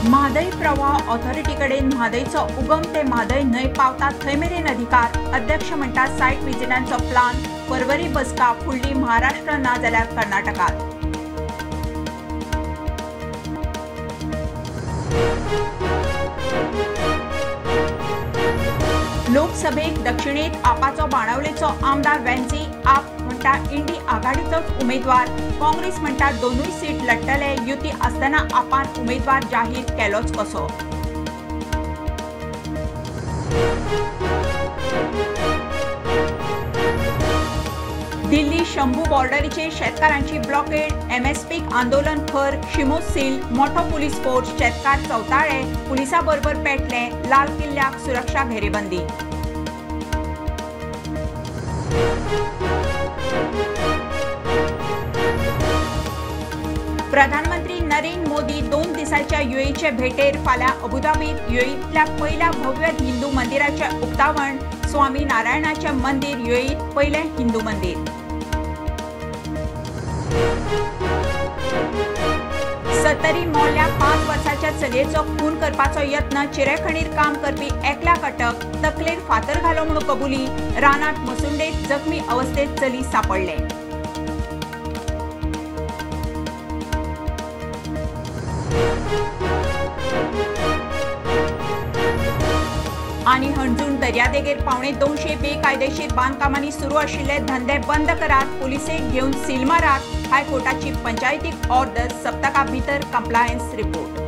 म्हादय प्रवाह ऑथॉरिटी कडेन म्हादयचो उगम ते म्हादय न्हंय पावता थंय मेरेन अधिकार. अध्यक्ष म्हणटा सायट विजिटांचो प्लान. परवरी बसका फुडली महाराष्ट्र ना जाल्यार कर्नाटकात. लोकसभेक दक्षिणेत आपाचो बाणावलेचो आमदार वेन्झी. आप म्हणटा इंडी आघाडीचोच उमेदवार. काँग्रेस म्हणटा दोनूय सीट लढटले. युती आसतना आपान उमेदवार जाहीर केलोच कसो. दिल्ली शंभू बॉर्डरीचेर शेतकारांची ब्लॉकेड. एमएसपीक आंदोलन खर. शिमो सील. मोठो पुलीस फोर्स. शेतकार चवताळे. पुलिसां बरोबर पेटले. लाल किल्ल्याक सुरक्षा घेरेबंदी. प्रधानमंत्री नरेंद्र मोदी 2 दिसांच्या युएईचे भेटेर फाल्यां अबुधाबीत युएईतल्या पयल्या भव्य हिंदू मंदिराचें उक्तावण. स्वामी नारायणाचें मंदिर युएईत पयलें हिंदू मंदिर. सत्तरी मोल्या 5 वर्सांच्या चलयेचो खून करपाचो यत्न. चिरेखणीर काम करपी एकल्याक अटक. तकलेर फातर घालो म्हूण कबुली. रानात मसुंडेत जखमी अवस्थेत चली सापडले. आनी हणजूण दर्यादेगेर 175 बेकायदेशीर बांदकामांनी सुरू आशिल्ले धंदे बंद करात. पुलिसेक घेवन सील मारात. हायकोर्टाची पंचायतीक ऑर्डर. सप्तका भितर कंप्लायन्स रिपोर्ट.